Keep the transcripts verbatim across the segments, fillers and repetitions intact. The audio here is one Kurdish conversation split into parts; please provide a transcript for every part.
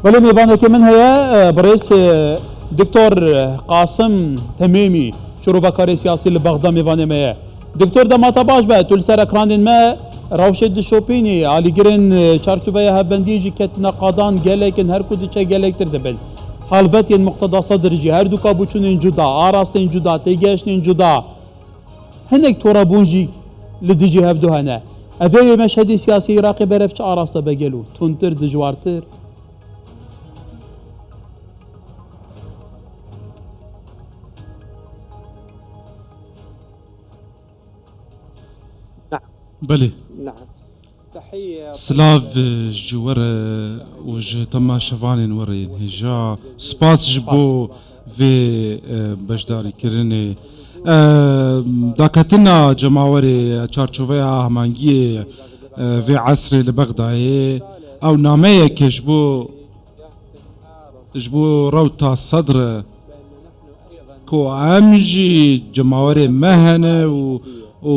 Belê, mêvanekê min heye, e, birêz, e, Doktor Qasim Temêmî, şirovekarê siyasî li Bexda mêvanê me ye. Doktor, dema te baş be, tu li ser ekranên me rewşê dişopînî, alîgirên, e, çarçoveya hevbendiyê jî ketine qadan gelek in, her ku diçe gelektir dibin. Helbet yên Muqteda Sedr jî, her du kabûçûnên cuda, arastên cuda, têgihiştên cuda, hinek torabûn jî li dijî hevdu hene. Ev ê wê meşhedê siyasî Iraqê berev çi araste be gelo? Tundtir, dijwartir? Belê. Silav, e, ji we re û ji temaşevanên we re yên hêja. Spas ji bo vê, e, beşdarîkirinê. E, daketina cemawerê, çarçoveya hemangiyê, e, vê esrê li Bexdayê, ew nameyeke ji bo ji bo rewta Sedr e, ku em jî cemawerê me hene û, û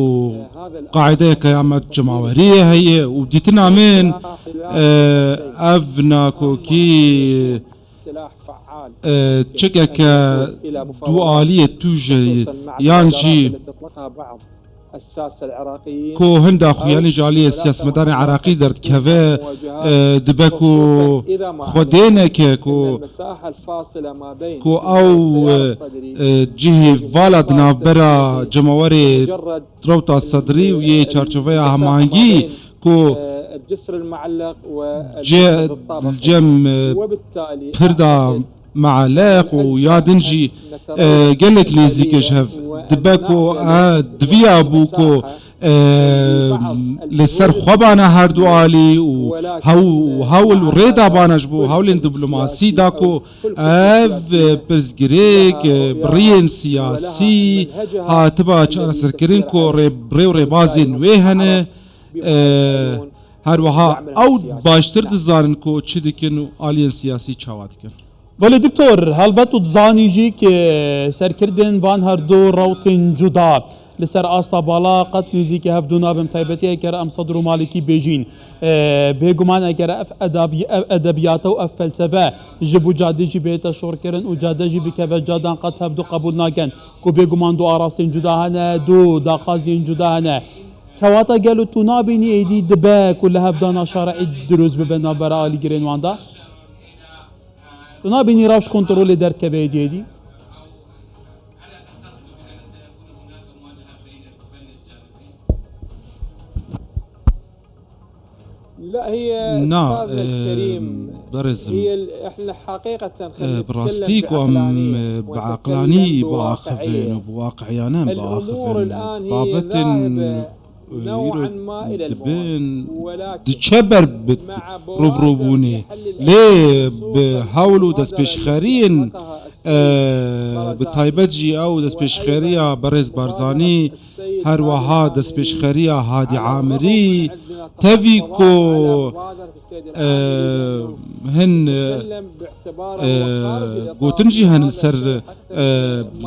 qaîdeyeke ya me cemaweriyê heye û dîtina min, e, ev nakokî, e, çikeke dualiyê tûj e, yan jî ku hinda xuyanî ji aliyê siyasetmedarên Iraqî derdikeve, e, dibe ku xwedê neke ku, ku ew, e, e, cihê vala di navbera cemawerê rewta Sedrî û yê çarçoveya hemahengî ku ce-, cem, e, pirda Mealeq û ya din jî, e, gelek nêzîk e ji hev. Dibe ku, e, diviya bû ku, e, li ser xwe bana her du alî û hew-, hewl û rê dabana ji bo hewlên diplomasî da ku ev, e, pirsgirêk, e, bi riyên siyasî hatiba çareserkirin ku rê-, rê û rêbazên wê hene. E, her wiha ew baştir dizanin ku çi dikin û aliyên siyasî çawa dikin. Belê doktor, helbet tu dizanî jî ku serkirdên van her du rewtên cuda li ser asta bala qet nêzîkî hev du nabin. Taybetî eger em Sedr û Malikî bêjîn, e, bêguman eger ev edabî-, ev edebiyata û ev felsefe ji bo cadê jî bihête şorkirin û cade jî bikeve cadan, qet hev du qebûl nakin ku bêguman du arastên cuda hene, du daxwaziyên cuda hene. Kewata gelo tu nabînî êdî dibe ku li hevdana şer'î dirust bibe navbera alîgirên wan de? Tu nabînî rewş kontrolê derdikeve êdî êdî? Na, e, berêzim. E, bi rastî ku em, e, bi eqlanî biaxivin û bi waqiiyane em biaxivin. Babetên, e, îro dibin, diçe ber bi rûbirûbûnê. Lê bi hewl û destpêşxeriyên, e, bi taybet jî ew destpêşxeriya berêz Barzanî, her wiha destpêşxeriya Hadî Amirî, tevî ku, e, hin, e, gotin jî hene li ser, e,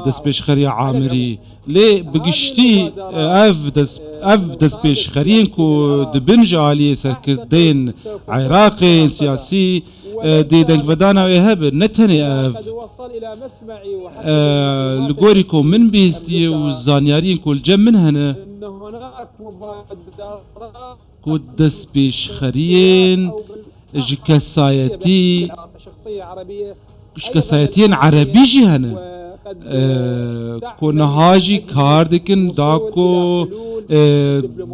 destpêşxeriya Amirî. Lê bi giştî, e, ev dest-, ev destpêşxeriyên ku dibin ji aliyê serkirdeyên Iraqê siyasî, e, dê dengvedana wê hebe, ne tenê ev. E, li gorî ku min bihîstiye û zanyariyên ku li cem min hene, ku destpêşxeriyên ji kesayetî, ji kesayetiyên erebî jî hene, e, ku niha jî kar dikin da ku, e,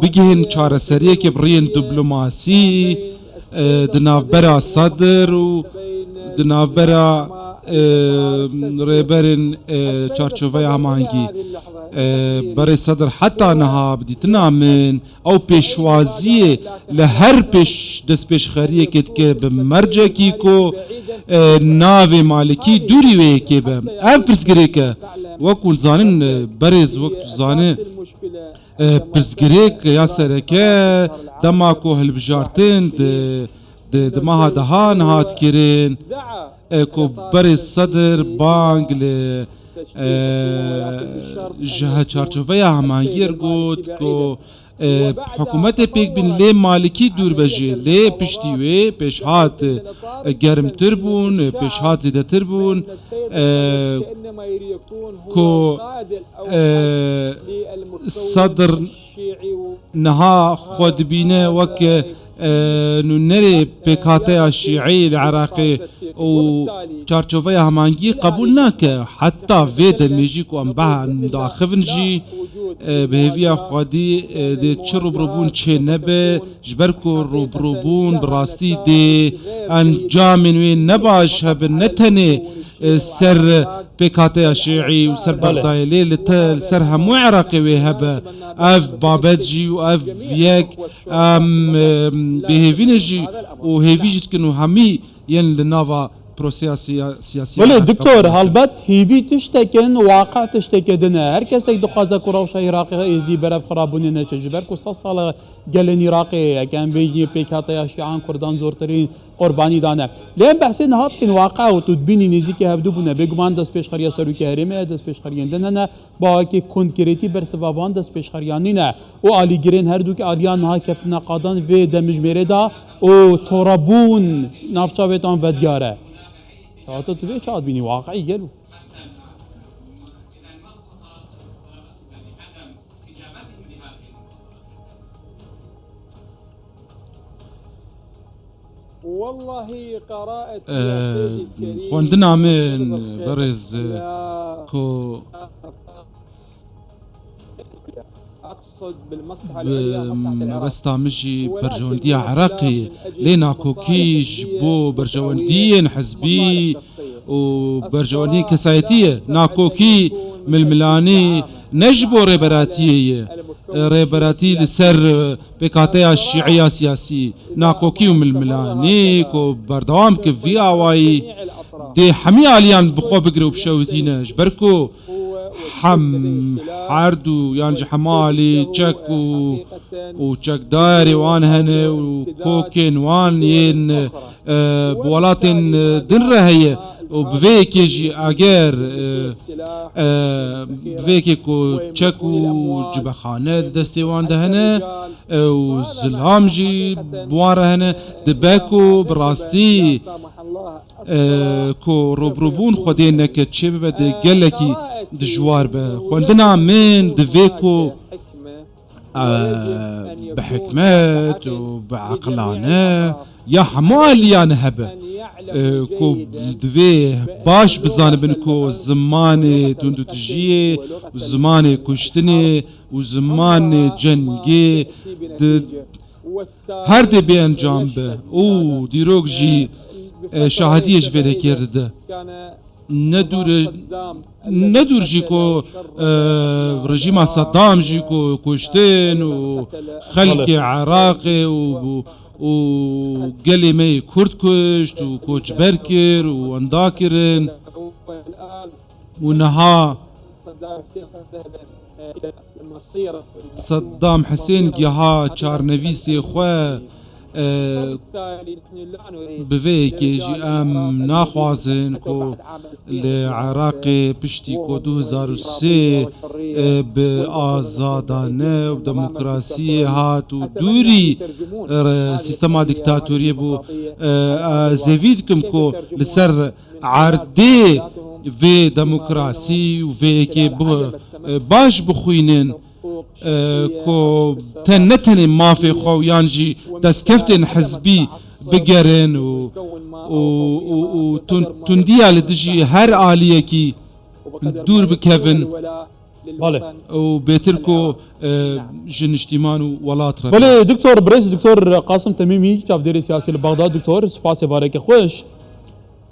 bigihên çareseriyekê bi riyên diplomasî, e, di navbera Sedr û di navbera, e, rêberên, e, çarçoveya hemahengî. E, berê Sedr heta niha bi dîtina min ew pêşwaziyê li her pêş destpêşxeriyekê dike bi mercekî ku, e, navê Malikî dûrî wê yekê be. Ev pirsgirêk e. Wek hûn zanin, e, berêz, wek tu zane, e, pirsgirêk ya sereke dema ku hilbijartin di, di, di meha dehan hat kirin, e, ku berê Sedr bang li, e, ji he-, çarçoveya hemahengiyê got ku, E, hikûmetê pêk bîn lê Malikî dûr be jê, lê piştî wê pêşhat, e, germtir bûn, e, pêşhat zêdetir bûn, e, ku, e, Sedr niha xwe dibîne wek, e, nûnerê pêkhateya şîî li Iraqê û çarçoveya hemangî qebûl nake. Heta vê demê jî ku em behm daxivin jî, e, bi hêviya xwedî, e, dê çi rûbirûbûn çê nebe, ji ber ku rûbirûbûn bi rastî dê encamên wê ne baş hebin, ne tenê, e, ser pêkhateya şîî û ser Belê. Bexdayê, lê li te, li ser hemû Iraqê wê hebe. Ev babet jî û ev yek em, e, bêhêvî ne jî û hêvî jî dikin û hemî yên li nava proseya siya-, siyasî Belê, Iraq doktor, qebûl nakin. Helbet hêvî tiştek in, waqe tişteke din e. Her kesek dixwaze ku rewşa Iraqê êdî berev xirabûnê neçe. Ji ber ku sed sal e gelên Iraqê, yek em bêjin pêkhateya şîan kurdan zortirîn qurbanî dane. Lê em behsê niha bikin, waqe û tu dibînî nêzîkî hevdû bûne. Bêguman destpêşxeriya serokê herêmê ye, destpêşxeriyên din hene. Bawekî konkretî bersiva van destpêşxeriyan nîne û alîgirên her dûk aliyan niha keftine qadan vê demjimêrê de û torabûn navça wê tan vediyar e. Hata tu vê çawa dibînî, waqî gelo? Xwendina min berêz ku bi mebesta min jî berjewendiya Iraqê ye, lê nakokî ji bo berjewendiyên hizbî û berjewendiyên kesayetî ye. Nakokî milmilanî ne ji bo rêberatiyê ye. Rêberatî li ser pêkhateya şîiya siyasî, nakokî û milmilanî ku berdewam ke vî awayî dê hemî aliyan bi xwe bigire û bişewitîne, ji ber ku hem her du yan ji hema alî çek û, û çekdarê wan hene û kokên wan yên, e, bi welatên, e, din re heye û bi vê yekê jî eger, e, e, bi vê yekê ku çek û cibexane di destê wan de hene, e, û zilam jî bi wan re hene, dibe ku bi rastî, e, ku rûbirûbûn Xwedê neke çê bibe, dê gelekî dijwar be. Xwendina min divê ku, e, bi hikmet û bi eqilane ya hemû aliyan hebe, e, ku divê baş bizanibin ku zimanê tundûtijiyê û zimanê kuştinê û zimanê cengê di her dê bê encam be û dîrok jî, e, şahidiyê ji vê yekê re dide. Ne dûr, ne dûr jî ku, e, rejîma Saddam jî ku kuştin û xelkê Iraqê û, û gelê me yê Kurd kuşt û koçber kir û wenda kirin. Û niha Saddam Husên giha çarnivîsê xwe, e, bi vê yekê jî em naxwazin ku li Iraqê piştî ku du hezar û sê, e, bi azadane û demokrasiyê hat û dûrî, e, sîstema dîktatoriyê bû, e, ez hêvî dikim ku li ser erdê vê demokrasî û vê yekê bi, e, baş bixwînin, e, ku ten-, ne tenê mafê xwe û yan jî destkeftên hizbî bigerin û, û, û, û tun-, tundiya li dijî her aliyekî dûr bikevin. Belê. Û bêtir ku, e, ji niştîman û welat re. Belê, doktor, birêz doktor Qasim Temîmî, çavdêrê siyasî li Bexdad, doktor, spasê bareke xweş.